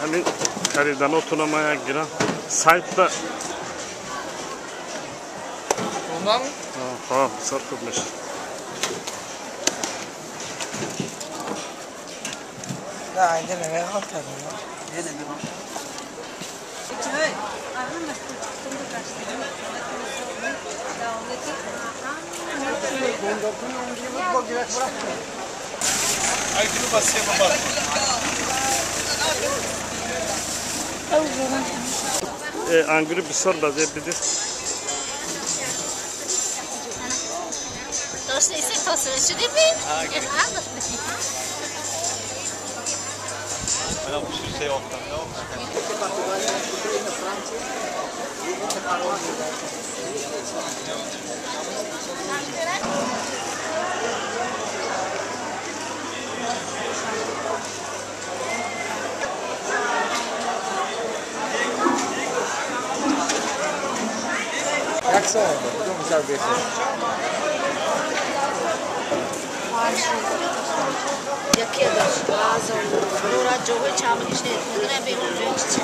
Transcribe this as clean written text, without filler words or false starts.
Ҳамин хариданотона ман як гирам сайтда. Ҳа, бисёр хуб мешавад. Ангури бисёр базеб бидид. Яке дошт, аз он рӯра ҷоҳои чамгиш не, медонам бегум ҷои чи.